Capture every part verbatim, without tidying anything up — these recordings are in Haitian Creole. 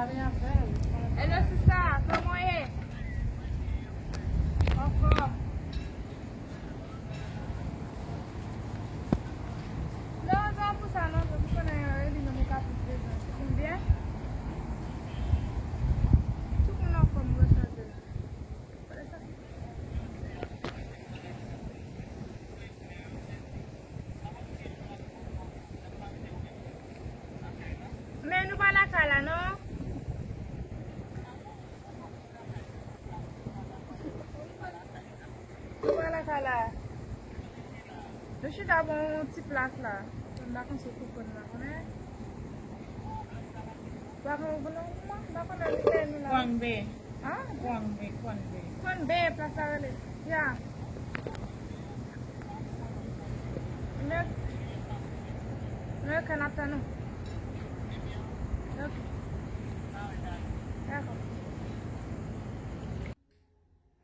Hello sista, kòman w ye? Anfòm. Non, se pa pou sa non, se pou konnen yo rele nan mwen ka plis bezwen. Ou byen? Tout moun anfòm, mwen chante. Men nou pa lakay la non. Nou pa lakay la. Nou chita bò yon ti plas la. M pa konn si w konprann la, konnen. M pa konn, m pa konnen li fè nou la. Kwangbe. Ah, Kwangbe, Kwangbe. Kwangbe, plas la rele. Ya. Mèt. Mèt, kan ap tann ou. Ok. Dakò.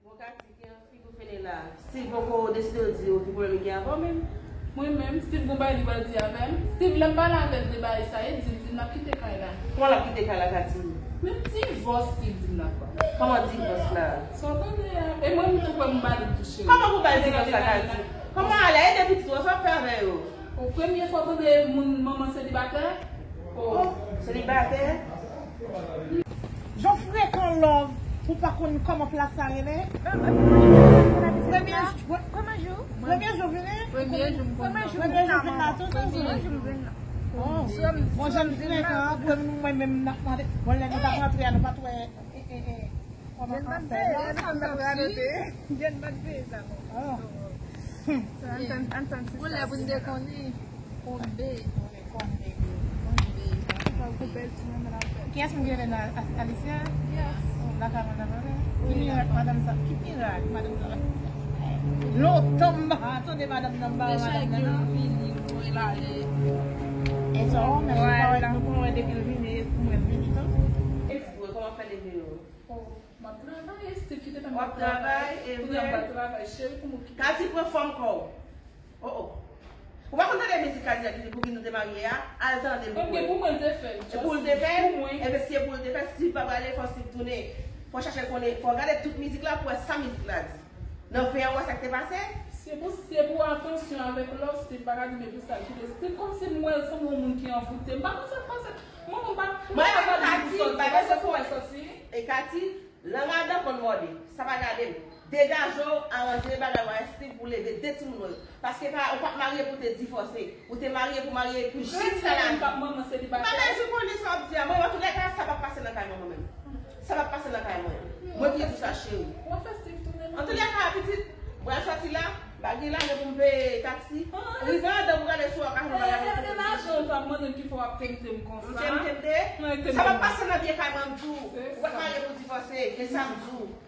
Bon, Katy, ki an figi w fè la? Si poko deside w di yo ki pwoblèm li gen avè w menm? Mwen menm, Steve gon bagay li pral di avè m. Steve, lè m pale avè l de bagay sa, e di, di n ap kite kay la. Kòman l ap kite kay la, Katy? Men divòs, Steve di n ap pran. Kòman divòs la? Sa w tande a? E mwen m tou kwè m ba li tou, cheri. Kòman pou ba l divòs la, Katy? Kòman ale? E de pitit ou, sa w ap fè avè yo? O premye fwa w tande moun manman selibatè? Oh, selibatè? Jan frekan love, ou pa konn kòman plas la rele? Premye jou, premye jou vini? Premye jou m konn. Premye jou vin la, tou se jou. Oh, bon, jan frekan, pou nou, mwen menm, n ap mande. Bon, lè nou t ap rantre a, nou pa t wè, e, e, e, kòman ansè. Jen bat peye sa, bon. Oh. Bon, lè pou n te konnen. Konbe. Konbe. Konbe. Kiyès m gen la, Alicia? Yes. Oh, lakay madanm nan. Ki mirak madanm sa, ki mirak madanm sa. Lontan m pa tande madanm nan, m pa wè madanm nan non. Vini pou el ale. E sa, men nou pa wè, nou pa wè depi l vini, pou mwen vini tou. Kòman fè leve yo? Oh, m ap travay, Steve ki te fè m ap travay. W ap travay, e vre? Pou m ap travay, cheri, pou m okipe. Katy, pran fòm kò w. Oh, oh. Ou pa konn tande mizik Katy a ki te pou ki nou te marye a? Al tande l pou wè. Pou mwen, l te fè l. E pou l te fè l? Pou mwen. Ebyen, si e pou l te fè l, Steve pa prale, fò Steve tounen. Fò chache konnen, fò gade tout mizik la pou wè sa mizik la di. Nan fen an, ou wè sa k te pase? Se pou, se pou atansyon avèk love, Steve pa ka di, men pou sa l kite Steve. Kòmsi m wè l sanble yon moun ki anvoute. M pa konn sa k pase. Mwen menm pa, mwen pa di pou sòti, pa di pou sòti. E Katy, lang adan konn mòde. Sa pa gade m. Degaje w, aranje bagay w a Steve pou leve de timoun ou yo. Paske pa, ou pa t marye pou te divòse. Ou te marye pou marye pou jiska lavi. M pa bezwen konnen sa w ap di a. Mwen, antoulèka, sa p ap pase nan kay mwen, mwen menm. Sa p ap pase nan kay mwen. Mwen ki di w sa, cheri. Antoulèka, pitit, mwen sòti la. M pa gen lajan pou m peye taksi. Rive andan pou gade si w ap ka jwenn bagay pou w lajan w t ap mande m ki fè w ap temte m konsa. M temte? Sa p ap pase nan vye kay mwen, m di w. Ou pa t marye pou divòse, e sa m di w.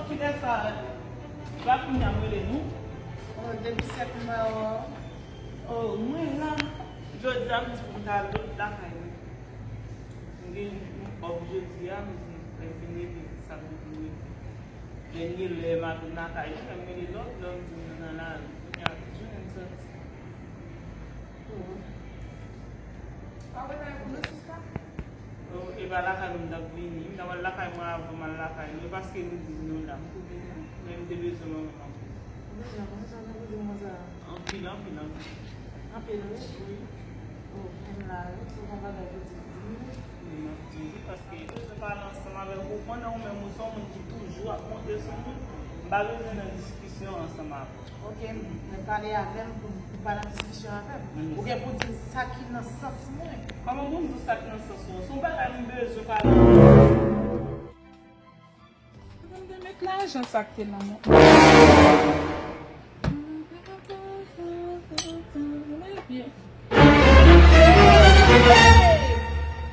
Kilè sa? Depi sèt mwa. Oh, mwen la. Jodi a m di pou m ta al lakay mwen. M gen yon òf jodi a, m di m vini epi samdi pou mwen. Dènye lè m ap vin lakay mwen, lè m rele lòt, lòt m di m nan lari. Kounye a, tout jounen m sòti. Oh. Pa wè nan yon sista? Oh, e pa lakay nou m t ap vini. M ta pral lakay mwen avan m al lakay nou. E paske nou di nou la, m tou vini. Men m te bezwen manman m. Ou bezwen konn sa, nan kote mwen sa? Anpil, anpil, anpil. Anpil, wi? Wi. Oh, m la, wi. Se yon bagay pou di. Wi, m ap di wi, paske m bezwen pale ansanm avèk ou. Konnen ou menm, ou se yon moun ki toujou ap monte sou moun. M pa bezwen nan diskisyon ansanm avè w. Ok, men pale avè m pou, pou pa nan diskisyon avè m. Oubyen pou di m sa ki nan sans mwen. Kòman pou m di w sa ki nan sans ou an? Se yon bagay m bezwen pale avè w. Mwen te met lajan sa k te nan men.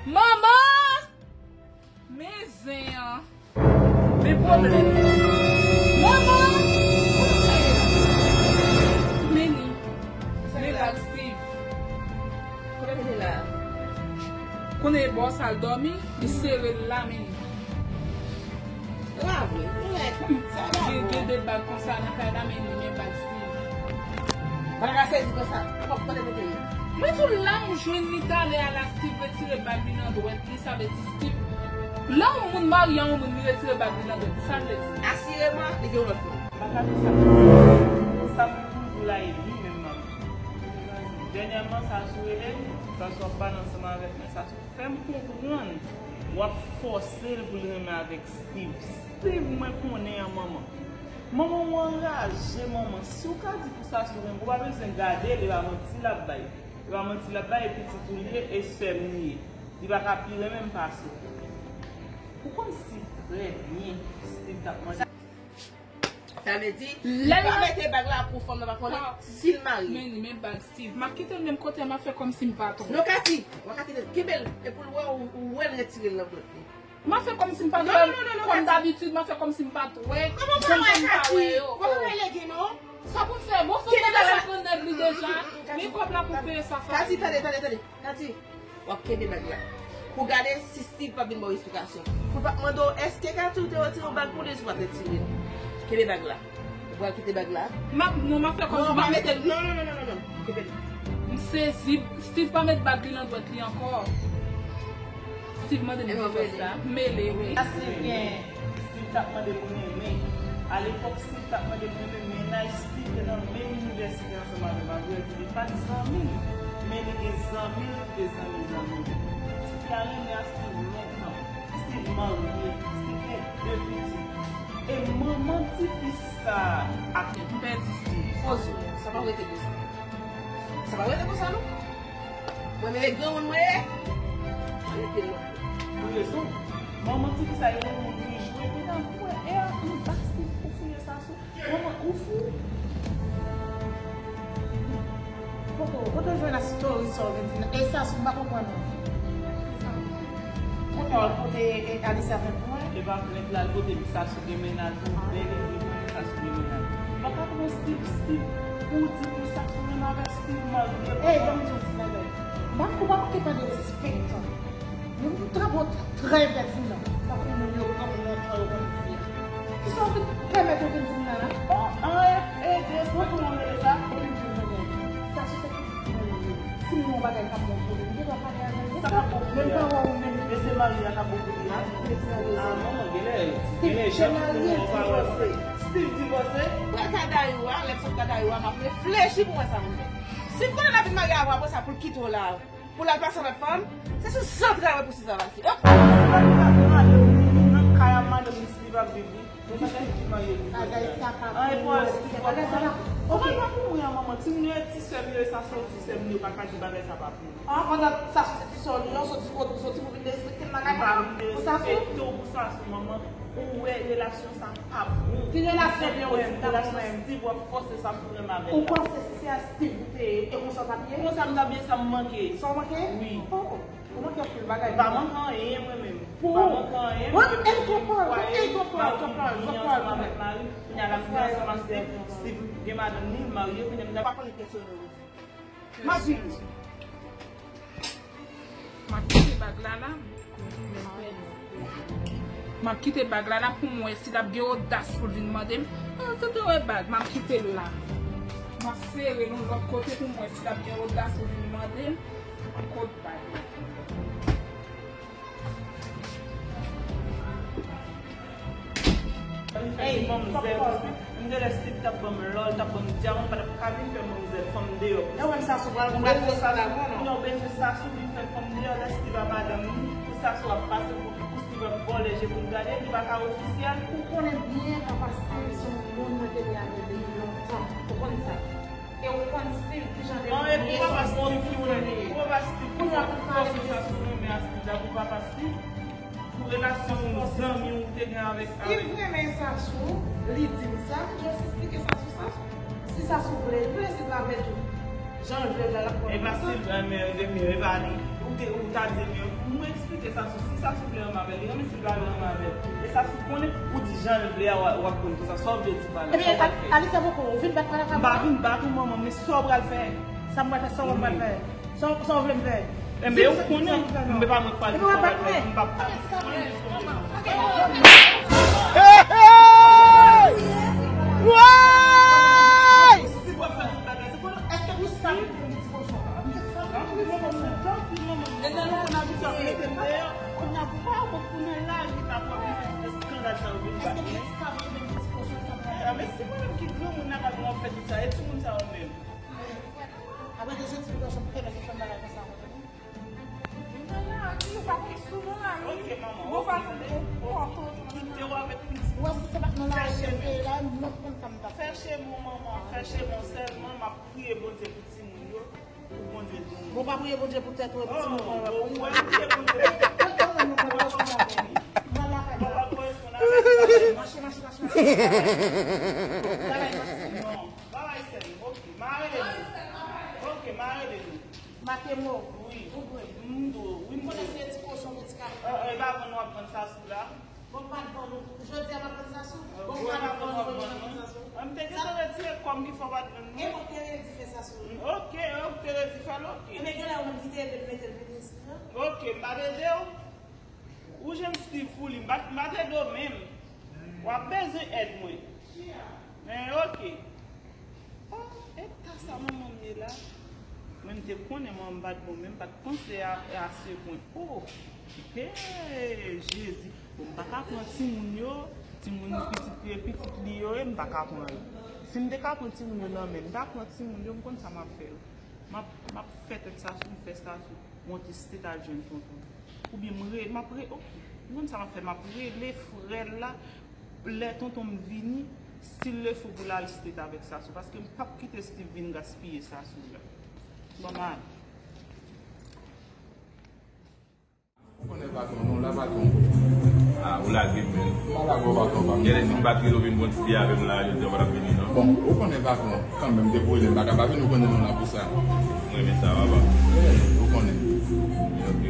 Manman! Men zen an. Men pwoblèm. Manman! Men li. Men bag Steve. Kote mete la? Konnen bò sal dòmi, li sere l la, men li. Pa vre. Ou nèg. Sa pa bon. Gen, gen de bag konsa nan kay la, men li men bag Steve. Bagay la sezi konsa. Fòk tande kote ye. Mwen di w la m jwenn li talè a la, Steve retire bag li nan dwèt li, sa vle di Steve. Lè yon moun marye a yon moun, li retire bag li nan dwèt li, sa vle di. Asireman, li gen yon lòt fanm. M pa ka di sa. Sa m toujou la e li menm manman. Dènyèman, Sasou rele m, Sasou ap pale ansanm avèk mwen, Sasou fè m konprann w ap fòse l pou l renmen avèk Steve. Steve, mwen konnen an manman. Manman w anraje manman. Si w ka di pou Sasou renmen, ou pa bezwen gade l, e pa manti l ap bay. E pa manti l ap bay, e pitit ou l ye, e sè m li ye. Li pa ka pi renmen m pase w. Ou konn Steve trè byen. Steve t ap manje. Sa vle di, li pa mete bag la pou fanm nan pa konnen si l marye. Men, men bag Steve. M ap kite l menm kote a, m ap fè kòmsi m pa t wè. Non, Kati, w a Kati, kenbe l, epi w wè, ou, ou wè l retire l nan dwèt li. M ap fè kòmsi m pa t wè l. Kòm dabitid, m ap fè kòmsi m pa t wè. Kòman w pa wè, Kati? Ou pa wè lege, non? Sa pou m fè? Bon, fò m mete sa nan nèg li deja. Men kòb la pou peye sa, Kati, tande, tande, tande. Kati, w ap kenbe bag la. Pou gade si Steve p ap vin ba w esplikasyon. Pou l p ap mande w, èske Kati ou te retire yon bag pou li, si w pa t retire l. Kenbe bag la. Ou pral kite bag la. M ap, non, m ap fè kòmsi m pa mete l. Non, non, non, non, non, non. Kenbe l. M sezi. Steve pa met bag li nan dwèt li ankò. Steve mande m divòs la. M mele, wi. Sa Steve gen. Steve t ap mande pou renmen. Alepòk, Steve t ap mande pou renmen, mennaj Steve te nan menm inivèsite ansanm avè m. Avrèdi, li pa t zanmi l, men li gen zanmi l ki te zanmi zanmi l. Tifi a renmen a Steve lontan. Steve marye, Steve gen de pitit. E manman tifi sa a. M pèdi Steve. Poze w, sa pa rete konsa. Sa pa rete konsa, non. Mwen menm e granmoun mwen ye. Mwen rete lwen. Ou rezon. Manman tifi sa yo, moun li jwe. Kounye a, mwen e a, m bati pou fouye sa sou. Manman, ou fou? Kote w, kote w jwenn a story sa w vin di nan? E sa sou m pa konprann ou. Kote w, kote, e, Alicia fè pou mwen? E pa plent la, l kote sa sou gen mennaj ou, bèl e mwen, sa sou gen mennaj ou. M pa ka pran Steve, Steve, pou w di pou sa sou menm avèk Steve marye. Ey, ban m di w ti bagay. M pa, ou pa manke pa de respè. Moun trè bon, trè enpètinan. Tankou moun yo granmoun lontan yo konn di a. Kisa w vin pèmèt yo vin di m la la? Oh, an e, e, de respè pou moun rele sa. Epi m di w bagay. Sa se se pitit mwen li ye. Si m gen yon bagay k ap bon pou li, m gen dwa pale avè l de sa. Sa k ap bon pou li a? Menm pa wè ou menm. Men se mari a k ap bon pou li a? Men se mari a. Ah, manman, genlè, genlè jan pou moun pa wè. Steve divòse. Pou Kadayou a, lè m sot Kadayou a, m ap reflechi pou wè sa pou m fè. Si m konnen l ap vin marye avè w apre sa pou l kite w la. Pou l al pase yon lòt fanm, se sou zantray mwen pou Steve ap pase. Nan kay a madanm li, Steve ap viv, wi. Bagay sa pa pou mwen, bagay sa pa pou mwen. Bagay sa pa pou mwen, manman. Timoun yo e ti sè m yo, e sa se ti sè m yo, pa ka di bagay sa pa pou mwen. Ah, pandan sa se ti sè w li, ou soti kote ou soti pou vin derespekte m nan kay mwen? Pou sa sou? Ou wè relasyon sa pa bon. Ki relasyon byen ou di, relasyon Steve w ap fòse sa pou renmen avè l. Ou panse si se a Steve ou te ye, e konsa w t ap ye? Konsa m t ap ye, sa m manke. Sa w manke? Wi. Oh, ou manke anpil bagay. M pa manke anyen mwen menm. M pa manke anyen. Mwen, e konprann, e konprann, konprann, konprann. Avèk mari, kounye a la m vin ansanm ak Steve, Steve gen madanm li, l marye, kounye a m pa konnen kesyon yo. M ap vini. M ap kite bag la la. M ap kite bag la la pou m wè si l ap gen odas pou l vin mande m. An, tande wè bag, m ap kite l la. M ap sere l yon lòt kote pou m wè si l ap gen odas pou l vin mande m. Kot bag la? Ey, kòkòt. M te lè Steve t ap ban m lò, l t ap ban m dyaman, m pa t ap ka vin fè manmzèl fanm deyò. Lè w wè m sa sou pral, m pral fè sa la, non? Non, bezwen sa sou vin fè fanm deyò, lè Steve a madanm li, pou sa sou ap pase, pou, pou Steve ap vòlè je pou l gade, li pa ka ofisyèl. Ou konnen byen, papa Steve se yon moun mwen te gen avè l depi lontan. Ou konn sa. E ou konn Steve, kijan de moun li ye, se yon Steve ki fè li ye. Kounye a pou pale de Steve. Pou relasyon zanmi ou te gen avèk, avèk Steve renmen Sasou, li di m sa, m just esplike Sasou sa. Si Sasou vle, li vle Steve la vle tou. Jan l vle l la, l ap konn. E pa Steve renmen, renmen, e pa li. Ou te, ou ta di, men mwen esplike Sasou. Si Sasou vle renmen avè l, li renmen, si l pa vle renmen avè l. E Sasou konnen, ou di jan l vle a, w ap konn konsa. Sa w vle di pa la, sa w pral fè. Ebyen, Alisa poko, ou vin bat pale avè m? M pa vin bat ou, manman, men sa w pral fè. Sa m pral fè, sa w pral fè. Sa, sa w vle m fè? Enben, ou konnen, m pa mwen k pral di sa w pral fè, m p ap. Epa, epa, epa, epa, epa, epa, epa, epa, epa, epa, epa, epa, Woy! Si w ap fè tout bagay, se pou èske Miska vle vin ti kochon? Miska vle vin ti kochon. E nan la, n ap di sa, mete m deyò. Kounye a, pou pa ou, pou nan lari, pa pou vin fè tout eskandal sa yo vin bat mwen. Èske Miska vle vin ti kochon sa? A, men si mwen menm ki granmoun la, pa gen w ap fè tout sa, e timoun sa yo menm. Apre de jodi, pou kochon, pou fè bagay konsa. Ok, manman, ok. Kite w avèk pitit. Ou wè, si se pa t nan lari yo te ye la, m p ap konn sa m t ap fè. Fè chemo, manman, fè chemo sèlman, m ap priye Bondye pou timoun yo, pou Bondye di nou. Bon, pa priye Bondye pou tèt ou, pou timoun yo. Ou wè, priye Bondye pou tèt ou. Mache, mache, mache, mache. Non, pa bay sèl, ok, m a rele nou. Ok, m a rele nou. Make mo. Wi. Ou dwe. M dwe, wi, m dwe. Konnen se ti kochon medikaman. E pa vann w ap vann sa sou la? Bon, m pa t vann ou. Jodi a m ap vann sa sou. Bon, m pa t vann ou, m ap vann sa sou. M te gentan retire kòb ki fè w pa t vann non. E bon, te redi fè sa sou. Ok, ok, te redi fè l, ok. Ebyen, genlè ou menm ki te ede l mete l vin isit la. Ok, m pa t ede w. Ou janm Steve pou li, m pa t, m pa t ede w menm. W ap bezwen èd mwen. Men, ok. Oh, eta sa manman m ye la. Mwen, m te konnen manman m pa t bon, men m pa t panse a, a se pwen. Oh, hey, Jezi. Bon, m pa ka pran timoun yo, timoun yo pitit li, pitit li yo, e m pa ka pran yo. Si m te ka pran timoun yo nan men m, m ta pran timoun yo, m konn sa m ap fè yo. M ap, m ap fè tèt sa sou, m fè sa sou. Monte state al jwenn tonton. Oubyen m re, m ap re, ok. M konn sa m ap fè, m ap rele frè l la. Lè tonton m vini, s'il le faut pou l al state avèk Sasou. Paske m p ap kite Steve vin gaspiye Sasou la. Bon, m al. Ou konnen patwon, non, la patwon. Ah, ou lage m, men. Pa lage w, patwon, pa m. Genlè si m pa t rele w vin pran ti biyè avè m la, jodi a w pa t ap vini, non. Bon, ou konnen patwon, kanmenm, depi w rele m, m pa ka pa vini, ou konnen nou la pou sa. M renmen sa, papa. Yeah, ou konnen. Ok.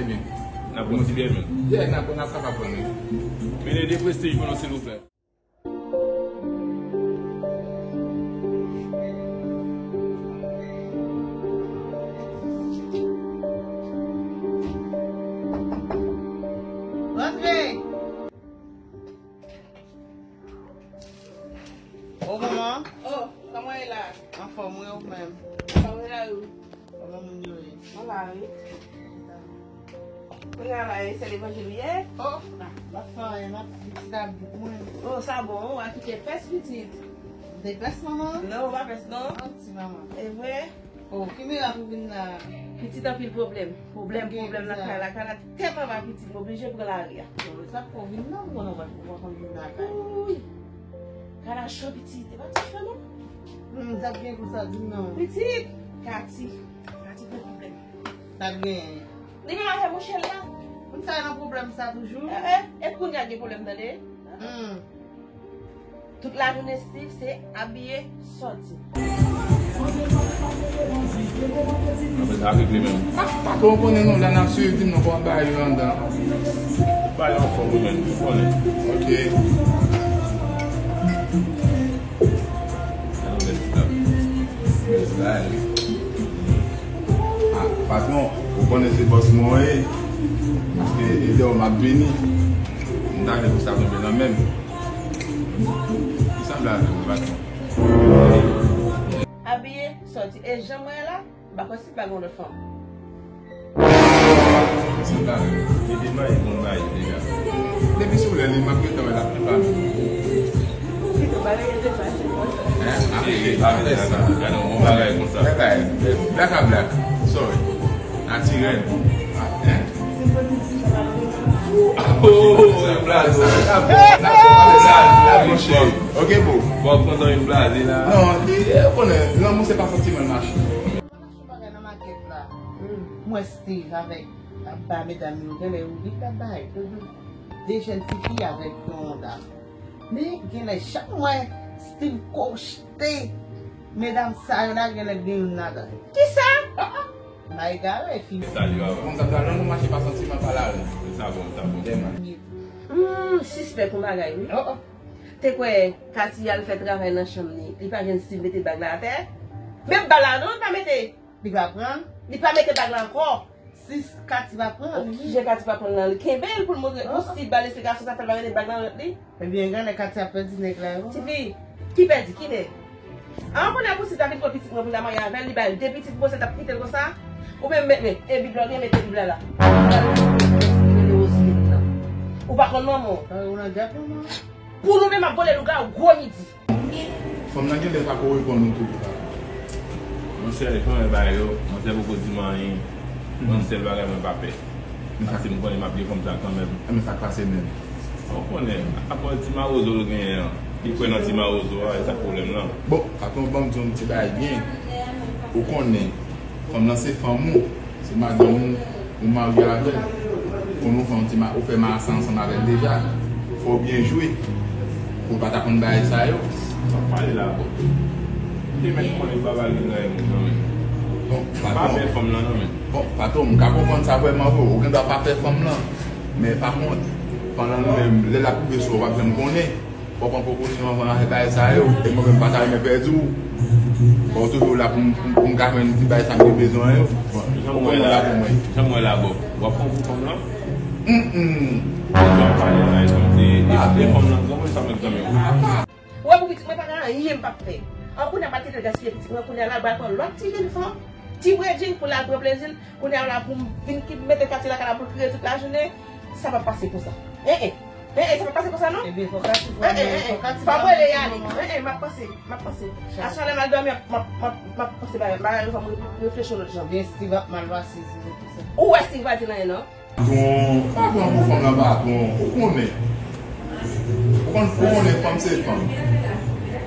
Ebyen. N ap pran ti biyè, men. Yeah, n ap, n ap kapab pran, wi. Mennen de Prestige pou nou, silvouplè. Rantre! Oh, manman. Oh, kòman w ye la? Anfòm, wi, ou menm? Kòman w ye la, wi? Kòman moun yo ye? Mwen la, wi. Kounye a la, e sè levanjil ou ye? Oh, m ap fè anyen, m ap di pitit ap di mwen. Oh, sa bon, ou a kite pès pitit. M te pès, manman? Non, ou pa pès, non. Manti, manman. E vre? Oh, ki mirak ou vin la? Pitit anpil pwoblèm. Pwoblèm, pwoblèm nan kay la. Kay la tèt anba pitit, m oblije pran lari a. Oh, sa fè w vin la, ou konnen w pa, w pa konn vin lakay. Wouy! Kay la cho pitit, e pa ti cho non. Hmm, sa t gen konsa, di m non. Pitit! Kati. Kati gen pwoblèm. Sa t gen? Li menm avè mouche l la. Moun sa nan pwoblèm sa toujou? Eh, eh, e kounye a gen pwoblèm tande? Hmm. Tout lajounen Steve se abiye, sòti. Apre sa avèk li menm. Pa, pa twò konnen non, lè n ap swiv, di m non kòman bagay yo anndan. Bagay yo anfòm wi menm, ou konnen. Ok. Gade yon bèl ti dam. Bèl bagay wi. Ah, patwon, ou konnen se bòs mwen ye. Paske e dèyè w m ap vini. M ta vle pou sa tonbe nan men m. Ki sanble avè w, patwon? Abiye, sòti. E jan mwen ye la, m pa kwè si m pa gen yon lòt fanm. Ki sanble avè w? Li te marye, konn marye deja. Depi sou lè li, m ap gentan wè l ap prepa m. Hein? Arete, arete sa. Gade yon bon bagay konsa. Black a black. Sorry. Natirèl. Hein? Oh, yon blaze. Blaze, blaze, blaze. Ok, bro. Bon, pandan yon blaze la. Non, li, eh, ou konnen, lanmou se pa santiman l mache. M ap achte bagay nan makèt la. M wè Steve avèk, ap bay medam yo, genlè yo vin ap bay. De jèn tifi avèk yon dam. Men genlè chak m wè Steve kochte medam sa yo la, genlè gen youn ladan. Kisa? Ah, ah. M a egare, fi. Salye, papa. Bon, sa, sa, lè nou mache pa santiman, pa lari. Sa bon, sa bon. Dèman. Hmm, sispèk yon bagay, wi. Oh, oh. Te kwè Katy al fè travay nan chanm li, li pa jwenn Steve mete bag la atè? Menm bag la non, li pa mete. Li pa pran? Li pa mete bag la ankò. Si Kati pa pran li. Kijan Kati pa pran l nan? Li kenbe l pou l montre. Bon, si ba l esplikasyon, sa fè l pa rele bag nan rèt li. Ebyen, gade Kati ap pèdi nèg la yo. Tifi, ki pèdi? Ki nèg? An, kounye a pou si ta vin pran pitit mwen pou l ta marye avè l, li ba l de pitit, bon, se t ap kite l konsa? Ou menm, men, men, e Bib la, ou gen mete Bib la la. Ou pa konn manman w. Ou nan djab manman. Pou nou menm ap vole lougawou gwo midi. Fanm nan gen lè pa ko reponn nou tout. Monchè, jan bagay yo, monchè poko di m anyen. Yon sèl bagay mwen pa pè. Men sa se m konnen m ap gen fanm sa kanmenm. Men sa k pase menm? Ou konnen, apre ti mawozo l genyen an, li kwè nan ti mawozo a, e sa k pwoblèm nan. Bon, patwon, ban m di yon ti bagay byen. Ou konnen, fanm nan se fanm ou. Se madanm ou, ou marye avè l. Konnen w fè yon ti ma-, ou fè marasa ansanm avè l deja. Fò w byen jwe. Pou w pa ta konn bagay sa yo. Sa w pale la, bon. M te mèt konnen baba li nan moun nan, men. Bon, pa patwon. Pè fanm nan, non, men. Bon, patwon, m ka konprann sa vrèman vre. Ou gen dwa pa pè fanm nan. Men pa kont, fanm nan li menm, lè l ap rive sou ou, w p ap janm konnen. Fò w pran prekosyon anvan avèk bagay sa yo. E mwen menm, m pa ta renmen pèdi w. Fò w toujou la pou m, pou m, pou m ka jwenn ti bagay sa m te bezwen yo. Bon, ou konn la pou mwen. Jan m wè la, bon. W ap pran pou fanm lan? Hum, hum. Jan w pale la, e sanble, e sanble fanm lan granmoun, sa mwen granmoun. Ou wè pou pitit mwen pa gen anyen m p ap fè. An kounye a m pa t kite l gaspiye pitit mwen, kounye a la l pral pran lòt ti jenn fanm, ti bredjin pou l al pran plezi l. Kounye a la pou m vin ki mete Kati lakay la pou l kriye tout lajounen, sa p ap pase konsa. En, en. En, en, sa p ap pase konsa non. Ebyen, fò Kati, fò Kati, fò Kati. Fò m rele Yannick. En, en, m ap panse, m ap panse. Aswè lè m al dòmi, m ap, m ap, m ap, m ap panse bagay, bagay yo fò m re-, reflechi yon lòt jan. Gen Steve ap mal pase, se pou sa. Ou wè Steve pa di l anyen non. Patwon, pa pran pou fanm lan patwon, ou konnen. Ou konn, ou konnen fanm se fanm.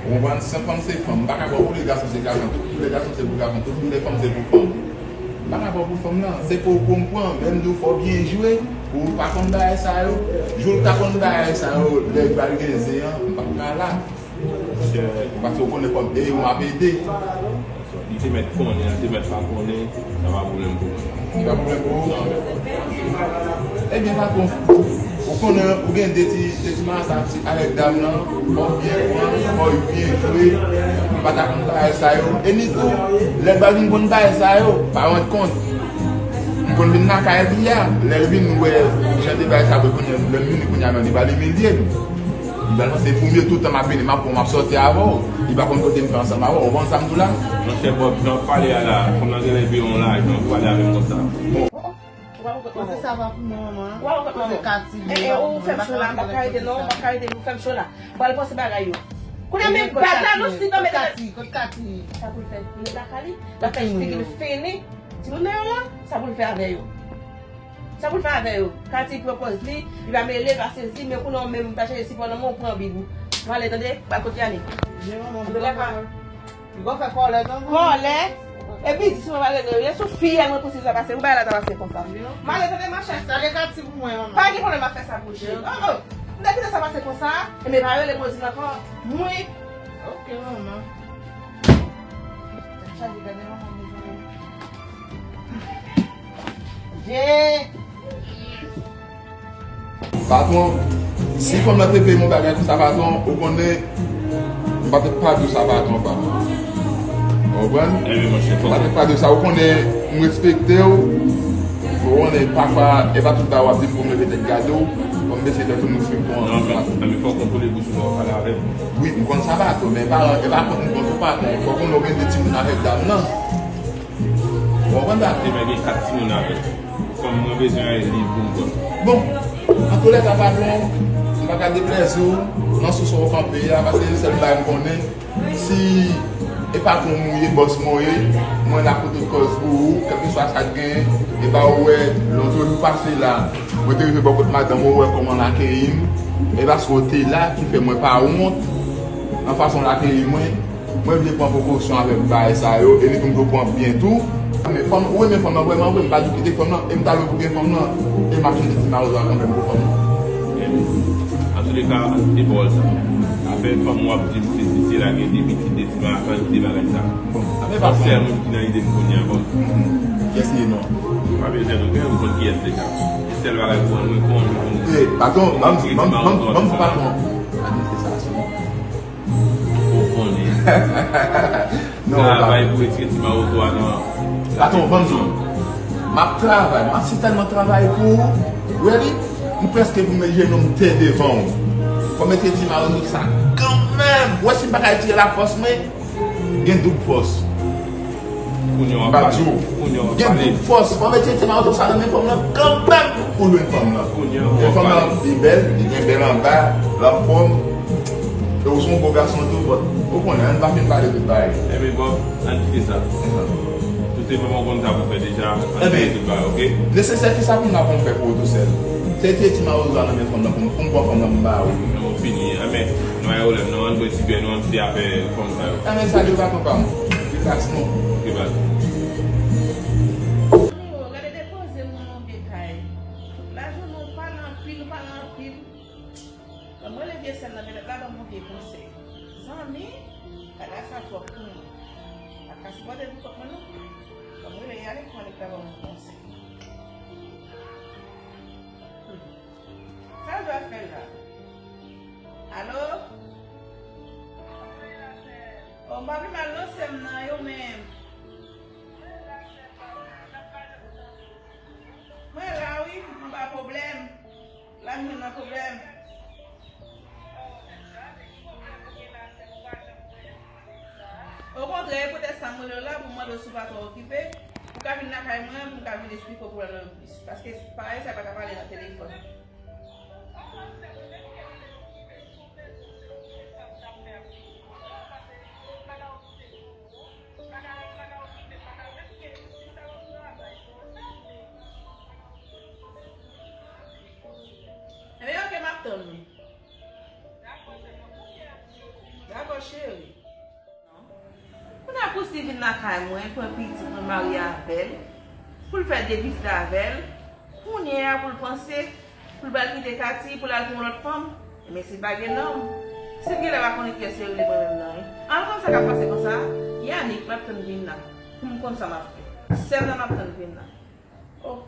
Ou konprann, se fanm se fanm. M pa ka pran pou lè gason se gason, tout pou lè gason se pou gason, tout pou lè fanm se pou fanm. M pa ka pran pou fanm lan, se pou ou pou m pran, men m di w fò w byen jwe, pou ou pa konn bagay sa yo. Jou l ta konn bagay sa yo, lè l pral gen zen an, m p ap ka la. Paske ou konnen fòk ede yo, m ap ede. Li te mèt konnen, li te mèt pa konnen, sa pa pwoblèm pou mwen. Se pa pwoblèm pou ou? Non, men. Ebyen, patwon, ou konnen ou gen de ti, de ti masak ti avèk dam nan, fò w byen pran, fò w byen jwe, ou pa ta konn bagay sa yo. E ni tou, lè l va vin konn bagay sa yo, pa rann kont. M konn vin lakay li a, lè l vin wè jan de bagay sa yo konnen, lè m vini kounye a menm, li pral imilye m. Li pral panse pou m ye tout tan m ap vini, m ap pran, m ap sòti avè w. Li pa konn kote m fè ansanm avè w. Ou konprann sa m di w la? Monchè Bob, jan w pale a la, fanm nan genlè veye yon laj, jan w pale avè m konsa. Bon. Ou pa konprann. Panse sa pa pou mwen, manman. Ou pa konprann, manman. Panse Kati. Eh, eh, ou fè m cho la, m p ap ka rete non, m p ap ka rete, ou fè m cho la. Pral panse bagay yo. Kounye a men bag la, non, si nan men Kati, kot Kati? Sa pou l fè, li lakay li, l ap fè figi l fennen. Timoun nan yo la, sa pou l fè avè yo? Sa pou l fè avè yo? Kati pran pòz li, li pa mele, pa sezi, men kounye a w menm, ou ta chèche sipò nan men w, ou pran bib ou. Mwen ale, tande, m al kot Yannick. Vle lakay. Li gon fè kòlè, non? Kòlè? Epi, di sou mwen, mwen ale, sou fiyèl mwen pou si sa pase, ou bay la ta pase konsa. M ale, tande, machè. Sa gen Kati pou mwen, manman. Pa gen pwoblèm, m ap fè sa pou ou, cheri. Oh, oh. M ta kite sa pase konsa, e men pa rele Claudine ankò. Mwen. Ok, manman. Tèt chaje, gade manman, mezanmi. Je. Patwon, si fanm nan te veye m yon bagay konsa, patwon, ou konnen, m pa t ap pa di w sa, patwon, pa. Ou konprann? M pa t ap pa di w sa, ou konnen, m respekte w. Ou konnen, pafwa, e pa tout bagay w ap di m pou m leve tèt gade w. Fò m bese tèt pou m respekte w. Non, men, men fò w kontwole bouch ou lè w pale avè m. Wi, m konn sa, patwon, men pa, e pa kont m kont ou, patwon. Fò w konnen w gen de timoun avèk dam nan. Ou konprann sa? Li menm gen kat timoun avè l. Fanm mwen bezwen li pou m pran. Bon, antoulèka, patwon, m pa ka deplèzi w nan sou sa w kanpe a, paske se sèl bagay m konnen. Si e patwon mwen ye, bòs mwen ye, mwen la pou tout kòz pou ou, kèlkeswa sa k genyen. E pa ou wè, lòt jou pase la, mwen te rive bò kot madanm ou, ou wè kòman l akeyi m. E paske w te la ki fè mwen pa wont nan fason l akeyi mwen. Mwen vle pran prekosyon avèk bagay sa yo, e li tou m dwe pran byen tou. Men fanm, ou renmen fanm nan vrèman vre, m pa di w kite fanm nan, e m ta lwe pou gen fanm nan, e m ap chèche ti mawozo a kanmenm pou fanm nan. Antoulèka, e pawòl sa. Afè fanm w ap di m se si se la gen de pitit, de ti mawozo, de bagay sa. Bon, afè pa sèl moun ki nan ide m kounye a, bon. Kiyès li ye non? Pa bezwen nou gen, ou konn kiyès deja. Sèl bagay pou mwen, pou mwen, pou mwen. E, patwon, ban m, ban m, ban m, ban m, patwon. Administre sa sou mwen. Ou konnen. Non, travay pou retire ti mawozo a nan. Patwon, ban m di w. M ap travay, m ap sitèlman travay pou ou. Really? M prèske pou met jenou m tè devan ou. Fò mete ti mawozo sa kanmenm. Ou wè si m pa ka retire la fòs mwen, gen doub fòs. Kounye a w ap pale. Kounye a w ap pale. Gen doub fòs. Fò mete ti mawozo sa nan men fanm nan kanmenm pou jwenn fanm nan. Kounye a w ap pale. Fanm nan li bèl, li gen bèl anba, l anfòm. E ou se yon gwo gason tou, but ou konnen, ann pa fin pale tout bagay. Ebyen, bon, ann kite sa. Tout se mwen konn sa pou fè deja, ann fè tout bagay, oke? Nesesè ki sa pou m ap fè pou ou tou sèl? Se ti, ti mawozo a nan men fanm nan pou m, pou m pran fanm nan pou m ba ou. Non, fini. Anben, nou pa gen pwoblèm, non, ann bwè ti bè, nou, ann kite afè fanm sa yo. Anben, sa devakan pa m. Devakan non. Oke, baz. Gade depoze moun nan vye kay. Lajounen ou pale anpil, ou pale anpil. Ban m rele vye sè m nan, petèt l a ban m yon vye konsèy. Zanmi, bagay sa twòp pou mwen. M pa ka sipòte l pou kont mwen non. Ban m rele y ale pou mwen, li ka ban m yon konsèy. Hmm. Sa l dwe fè la? Alo? O, m pa pi mal non, sè m nan, e ou menm? Mwen la wi, mwen pa pwoblèm. La m jwenn nan pwoblèm. Okontrè, e poutèt sa m rele w la pou m mande w si w pa twò okipe, pou w ka vin lakay mwen, pou m ka vin esplike w pwoblèm nan plis. Paske parèy sa pa ka pale nan telefòn. Ebyen, oke, m ap tann ou. Dakò, cheri. Kounye a pou Steve vin lakay mwen, pran pitit mwen, marye avè l, pou l fè de pitit avè l, kounye a pou l panse, pou l pral kite Katy, pou l al pou yon lòt fanm, men Steve pa gen nonm. Steve genlè pa konnen kiyès li rele mwen menm nan, wi. Al konn sa k ap pase konsa, Yannick, m ap tann vin la, pou m konn sa m ap fè. Sèl la m ap tann vin la. Oh.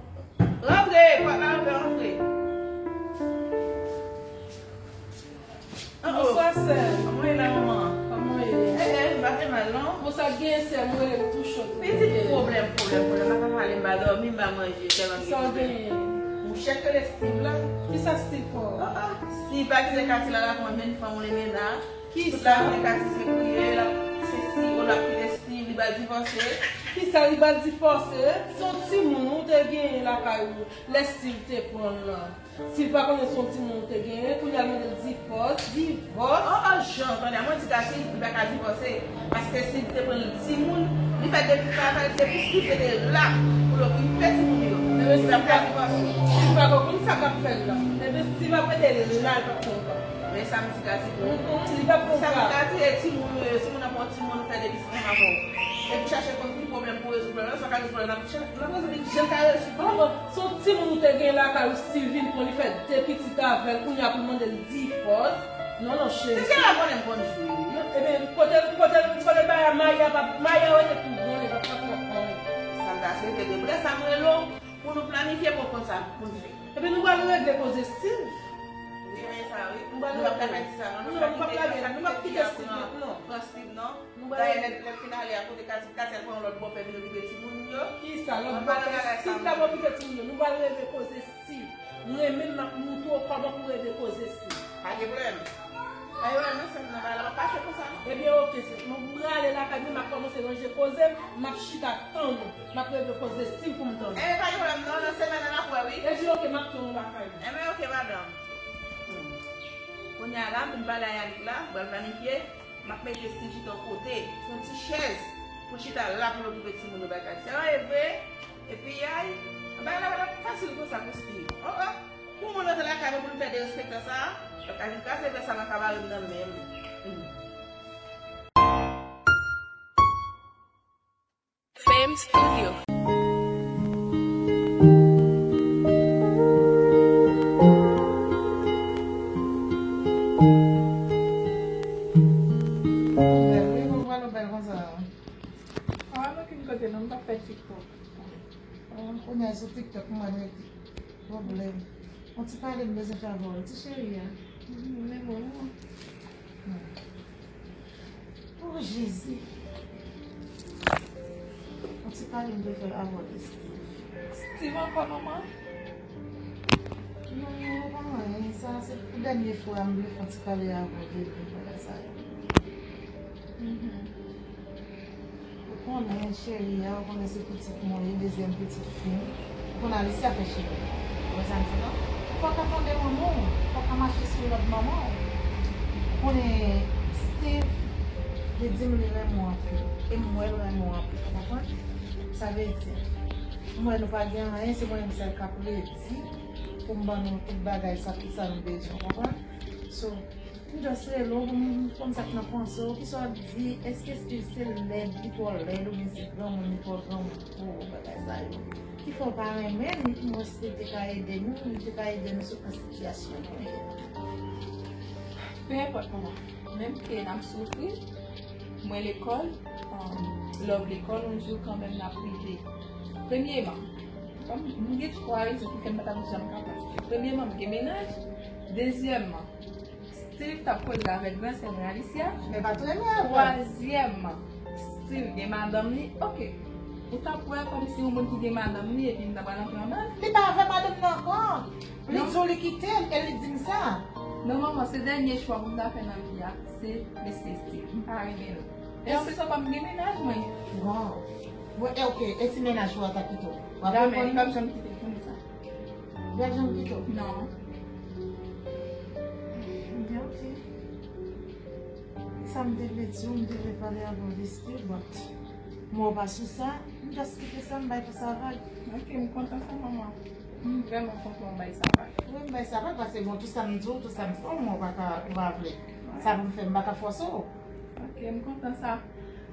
Rantre, pòt la ouvè, rantre. Oh, oh. Bonswa, sè. Kòman w ye la, manman? Kòman w ye? Eh, eh, m pa fè mal, non. Bon, sa k genyen, sè, m rele w tou cho, tou cho. Pitit pwoblèm, pwoblèm, pwoblèm. M pa ka pale, m pa dòmi, m pa manje, tèlman m gen pwoblèm. Sa w genyen? Mouche k rele Steve la. Kisa Steve fè w? Ah, ah. Steve pa kite Katy la, l ap jwenn fanm li mennen. Kisa? Tout la jounen Katy se kriye, l ap sesi, o, l ap kite Steve, li ba l divòse. Kisa li ba l divòse? Se yon timoun ou te genyen lakay ou lè Steve te pran l lan. Steve pa konnen se yon timoun ou te genyen, kounye a l mande l divòs, divòs. Oh, oh, Jean, tande, mwen di Katy, li pa ka divòse. Paske Steve te pran l timoun, li fè de pitit avè l, se pou Steve te la pou l okipe timoun yo. Li pa ka divòse. Steve pa konn sa k ap fè l la. Ebyen, Steve ap rete la, li p ap fè anyen. Men sa m di Katy tou. Mm, mm, li p ap fè anyen. Sa m di Katy, e timoun yo, si moun nan pran timoun, fè de pitit ansanm avè w. Epi chache konn ki pwoblèm pou rezoud pwoblèm nan, sa ka rezoud pwoblèm nan, n ap rezoud li kijan l ka rezoud pwoblèm nan. Se yon timoun ou te gen lakay ou, Steve vin pran li fè de pitit avè l, kounye a pou l mande l divòs. Non, non, cheri. Si se la konnen m konn jwe, wi. Ebyen, kote, kote, kote bagay Maya pa, Maya rete pou bon, li pa fè anyen. Sa m ta swete depi lè sa m rele w, pou nou planifye pou konn sa pou n fè. Ebyen, nou pral regle koze Steve. Wi, men sa, wi. Nou pral regle. Nou p ap ka di sa, non. Nou p ap kite, nou p ap kite Steve, non. Pran Steve, non. Nou pral regle. Dayè, lè, lè l fin ale a kote Katy, Katy al pran yon lòt bòpè vin okipe timoun yo. Kisa lòt bòpè? Steve t ap okipe timoun yo. Nou pral regle koze Steve. Mwen menm, m ap montre w kòman pou regle koze Steve. Pa gen pwoblèm. Pa gen pwoblèm, non, sè m, non, bagay la p ap pase konsa, non. Ebyen, oke, sè. Mwen prale lakay mwen, m ap kòmanse ranje koze m, m ap chita tann ou. M ap regle koze Steve pou m tann ou. Ebyen, pa gen pwoblèm, non, nan semèn nan n ap wè, wi. Ebyen, oke, m ap tann ou lakay mwen. Ebyen, oke, madanm. Hmm. Kounye a la, m fin pale a Yannick la, m pral planifye. M ap mete Steve chita yon kote, sou yon ti chèz, pou l chita la pou l okipe timoun yo bay Katy. An, e vre? Epi, ay, bagay la pa t ap fasil konsa pou Steve. Oh, oh. Pou moun rantre lakay mwen pou l fè derespektan sa, l ap ka vin kraze vè sa nan kabare m nan menm. Hmm. Fame Studio. Bèl, wi, mwen pral bèl konsa. Pa al okenn kote non, m t ap fè TikTok. Oh, kounye a sou TikTok, m wè nèg pwoblèm. Yon ti pale m bezwen fè avè w, ti cheri a. Mhm, men mwen, mwen. Hmm. Oh, Jezi. Yon ti pale m te fè avè w de Steve. Steve ankò, manman? Non, pa anyen. Sa se pou dènye fwa m vle fè yon ti pale avè w de bagay sa yo. Mhm. Ou konnen cheri a, ou konnen se pitit mwen ye, dezyèm pitit fi m. Ou konnen Alicia fè cheri. Ou wè sa m di la? Fò w ka tande manman w, fò w ka mache sou lòd manman w. Ou konnen Steve, li di m li renmen w anpil. E m wè l renmen w anpil, ou konprann? Sa vle di, m wè nou pa gen anyen, se mwen menm sèl k ap redi pou m ban nou tout bagay sa, tout sa nou bezwen, ou konprann? So, m just rele w pou m konn sa k nan panse w. Kisa w ap di? Èske Steve se lèd, li twò lèd, oubyen se granmoun, li twò granmoun pou bagay sa yo? Ki fè w pa renmen l, li pi mwen si li te ka ede nou, li te ka ede nou sot nan sitiyasyon nou ye. Pe enpòt, manman. Menm ke n ap soufri, mwen lekòl, um, love lekòl, yon jou kanmenm n ap rive. Premyeman, kòm m gen twa rezon ki fè m pa t ap janm kapab. Premyeman, m gen mennaj. Dezyèmman, Steve t ap koze avèk gran sè mwen Alicia. Men pa t renmen avè l. Twazyèmman, Steve gen madanm li. Oke. Ou t ap wè kòmsi yon moun ki gen madanm li epi m ta pral antre anba l? Li pa avè madanm nan ankò. Li di w li kite l e li di m sa. Non, manman, se dènye chwa pou m ta fè nan vi a, se mesye Steve. M pa renmen lòt. E anplis ankò, m gen mennaj mwen. Bon. Bon, e oke, e si mennaj ou a ta kite w? W ap reponn li? Li p ap janm kite m, konnen sa. Li p ap janm kite w? Non. Ebyen, oke. Sa m te vle di w, m te vle pale avè w de Steve, but m wè w pa sou sa, m just kite sa, m bay tout sa vag. Oke, m kontan sa, manman. M vrèman kontan w bay sa vag. Wi, m bay sa vag, paske bon, tout sa m di w, tout sa m fè w, mwen w pa ka, ou pa vle. Sa pou m fè, m pa ka fòse w. Oke, m kontan sa.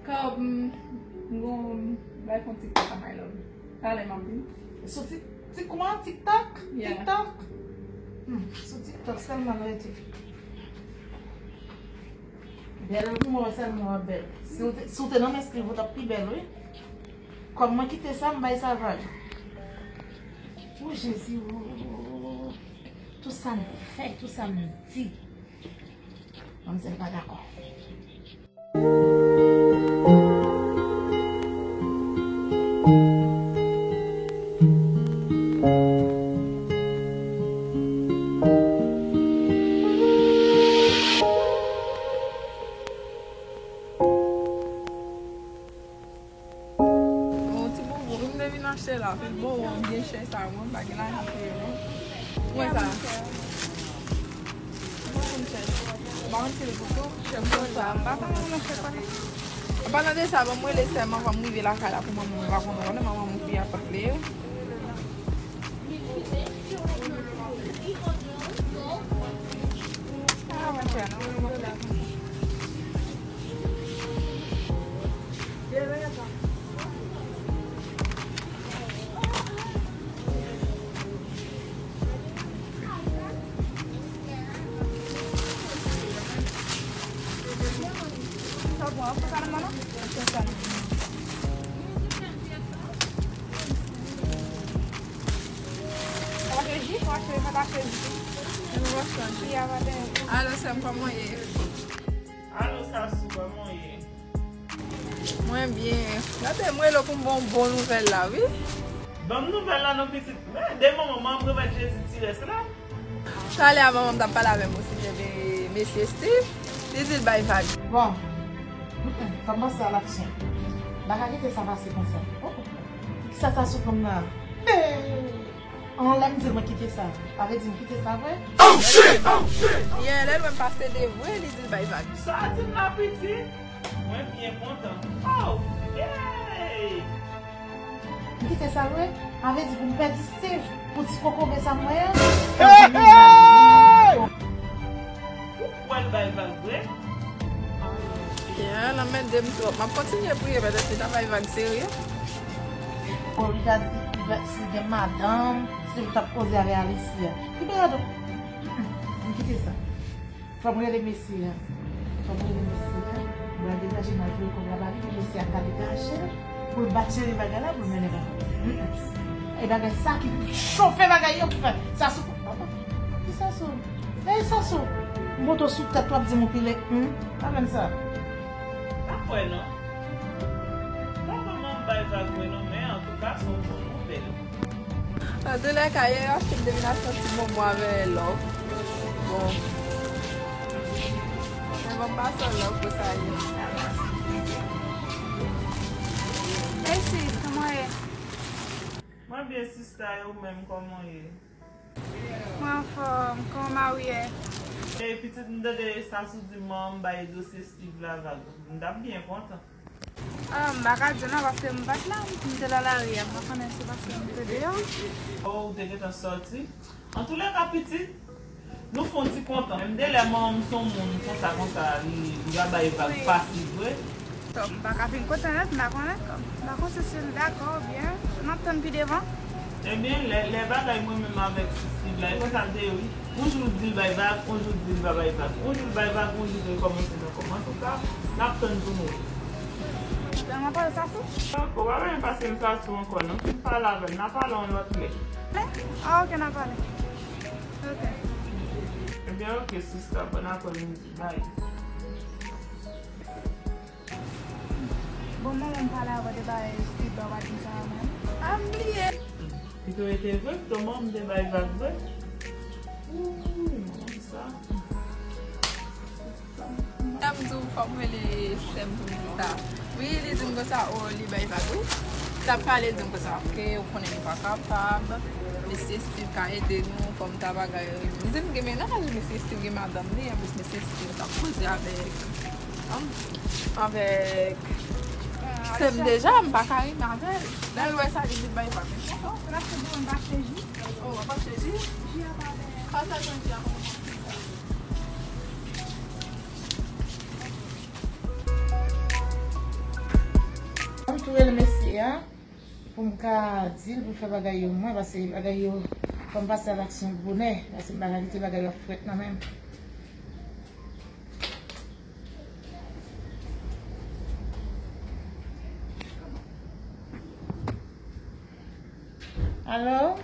Kòm m gon bay fon TikTok a my love. Talè m ap vini. Sou Tik-, Tik-, kòman? TikTok? Yeah. TikTok? Hmm, sou TikTok sèlman l rete. Bèl, pou mwen sèlman w ap bèl. Si w te, si w te nan men Steve, ou t ap pi bèl, wi. Kòm mwen kite sa, m bay sa vag. O Jezi, o, o, o, o. Tout sa m fè, tout sa m di. Manmzèl pa dakò. Bon, ti boubou, m te vin achte la, pi bon, gen chè sa, mwen pa gen lajan pou yo, non. Mwen sa. Mwen konn chè. M pa konn si l pou tou, chè m konn sa. M pa konn nan chè pa. An palan de sa, ban m rele sè m anvan m rive lakay la pou manman m pa konnen, konnen manman m fi a pa vle yo. Ah, mwen fè, non. Alo, sè m, kòman w ye? Alo, Sasou, kòman w ye? Mwen byen. Gade, mwen rele w pou m ba w bon nouvèl la, wi. Ban m nouvèl la non, pitit. Men, de manman m remèt Jezi ti rès la. Talè a manman m t ap pale avè m osijè de mesye Steve. Li di l bay vag. Bon. Mm, mm, kòmanse a laksyon. M pa ka kite sa pase konsa. Oh, oh. Kisa Sasou pran m nan? Hey! An lè m di l mwen kite sa, sa vle di m kite sa vre? Oh shit! Oh shit! Yeah, lè l wè m pase de vre, li di l bay vag. Sa di m la piti? Mwen byen kontan. Oh, yay! M kite sa vre? Sa vle di pou m pèdi Steve, pou ti kokobe sa m wè a? Hey, hey! Ou kwè l bay vag vre? Yeah, l anmède m twòp. M ap kontinye priye, pètèt li ta bay vag serye. Bon, li ta di, li ta, si gen madanm, si l t ap koze avè Alicia. Ki bagay donk? Mm, mm, m kite sa. Fò m rele mesye a. Fò m rele mesye a. M pral degaje m al voye kòb la ba li pou mesye a ka degaje l, pou l bat cheri bagay la, pou l mennen bagay. Mm, mm. E bagay sa ki chofe bagay yo ki fè. Sasou. Ki Sasou? Ey, Sasou. M pote w sou tèt, w ap di m ou pile. Hmm? Pa menm sa. Pa kwè non. Pa manman m bay vag vre non, men antouka, se yon bon nouvèl. Antoulèka, yè yo achte m te vin achte yon ti bonbon avè love. Bon. Men bon, m pa sou love pou sa ye. Hey sis, kòman w ye? Mwen byen, sista, e ou menm, kòman w ye? Mwen anfòm, kòman mari w ye? E pitit, m tande Sasou di manman m bay dosye Steve la vag. M t ap byen kontan. Ah, m pa ka di w non, paske m pa t la, m te nan lari a, m pa konnen si paske m te deyò. Oh, ou te gentan sòti? Antoulèka, pitit, nou fè yon ti kontan. Menm de lè manman m se yon moun konsa, konsa, li, li va bay vag fasil vre. Tò, m pa ka fin kontan nèt, m pa konnen. M pa konnen si l dakò oubyen n ap tann pi devan. Ebyen, lè, lè bagay mwen menm avèk Steve la, e konsa l te ye, wi. Yon jou l di l bay vag, yon jou l di l pa bay vag. Yon jou l bay vag, yon jou l rekòmanse nan kòm. Antouka, n ap tann pou nou wè. Mwen pale Sasou? Ankò, pa bezwen pase m Sasou ankò, non. M pale avè l, n a pale yon lòt lè. Ah, ok, n a pale. Ok. Ebyen, ok, sista, bon aprèmidi. Bye. Bon, manman m pale avè w de bagay Steve la, w pa di m sa a menm. Ah, m bliye. Pito rete vre, pito manman m te bay vag vre. Ooh, manman m sa. Sa m di w, fò m rele sè m pou m di sa. Wi, li di m konsa, o, li bay vag, wi. T ap pale, li di m konsa, ke ou konnen li pa kapab, mesye Steve ka ede nou, fò m ta bagay. M di m gen mennaj, mesye Steve gen madanm li, anplis mesye Steve t ap koze avèk, anm, avèk sè m deja, m pa ka ri avè l. Lè l wè sa, li di l bay vag. Ou ap achte ji? Oh, w ap achte ji? Ji a pa bèl. Pase jwenn ji a pou nou pran. Fò m tou rele mesye a pou m ka di l pou l fè bagay yo mwen, paske bagay yo, fò m pase a laksyon bonè, paske m pa ka kite bagay yo ap frèt nan men m. Alo?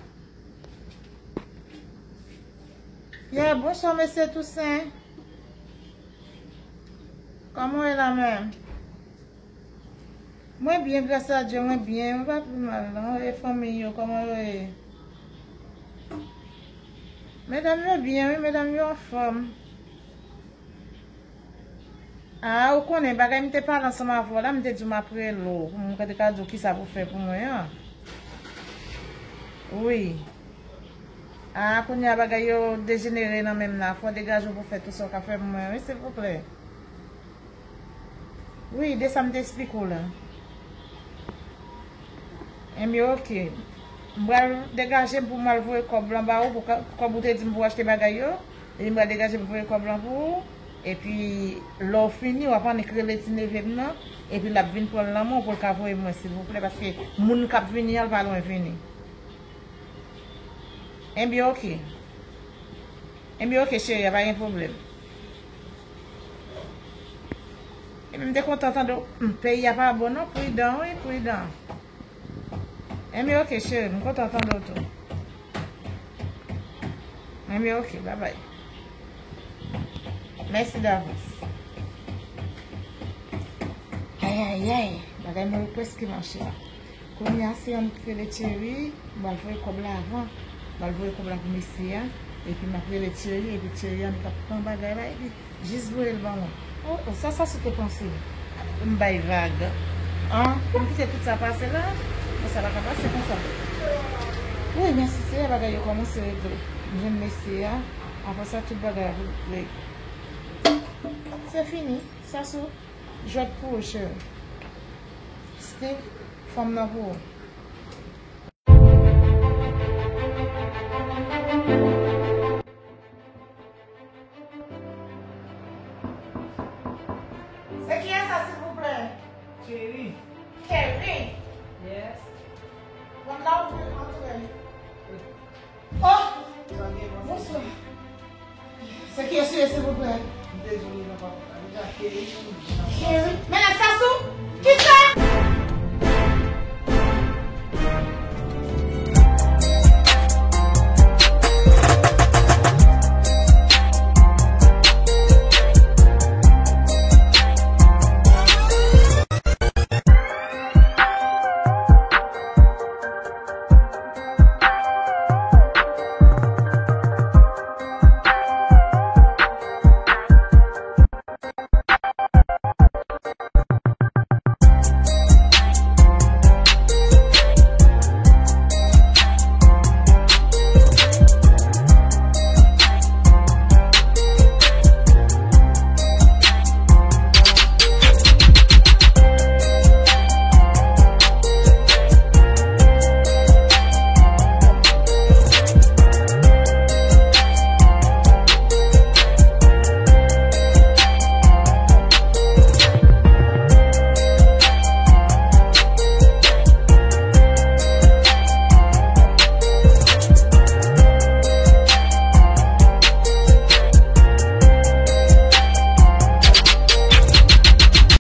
Yeah, bonswa, mesye Toussaint. Kòman w ye la menm? Mwen byen, gras a Dye, mwen byen. Mwen pa pi mal, non. E fanmi yo, kòman yo ye? Medam yo byen, wi, medam yo anfòm. Ah, ou konnen, bagay m te pale ansanm avè w la, m te di w m ap rele w, pou m te ka di w kisa pou fè pou mwen an. Wi. Ah, kounye a bagay yo dejenere nan men m la, fò w degaje w pou fè tout sa w ka fè pou mwen, wi, silvouplè. Wi, de sa m te esplike w la. Enben, oke. M pral degaje m pou m al voye kòb lan ba ou, pou ka-, kòb ou te di m pou achte bagay yo. Epi m pral degaje m voye kòb lan pou ou. Epi, lè w fini, w ap annik rele ti neve m nan. Epi l ap vin pran l nan men w pou l ka voye mwen, silvouplè, paske moun k ap vini an, l pa lwen vini. Enben, oke. Enben, oke, cheri, pa gen pwoblèm. Enben, m te kontan tande w. Hum, peyi a pa bon non, pridan, wi, pridan. Enben, oke, cheri, m kontan tande w tou. Enben, oke, babay. Mèsi davans. Ayayay, bagay mwen yo prèske mache la. Kounye a, se annik rele Thierry, m pral voye kòb la avan. M pral voye kòb la pou mesye a, epi m ap rele Thierry, epi Thierry annik ap pran bagay la, epi jis voye l ban mwen. O, o, sa, sa se te panse. M bay vag. An, pou m kite tout sa pase la, men sa pa ka pase konsa. Wi, mèsi Seyè, bagay yo kòmanse regle. M jwenn mesye a, apre sa, tout bagay ap regle. Se fini, sa sou. Jwèt pou ou, cheri. Steve, fanm nan pou ou. Se kiyès sa, silvouplè? Kerry. Kerry? Yes. Fanm nan ouvri antre. Oh! Bonswa. Se kiyès ou ye, silvouplè? M te di w li nan pòt la deja, Kerry. Kerry? Men la, Sasou? Kisa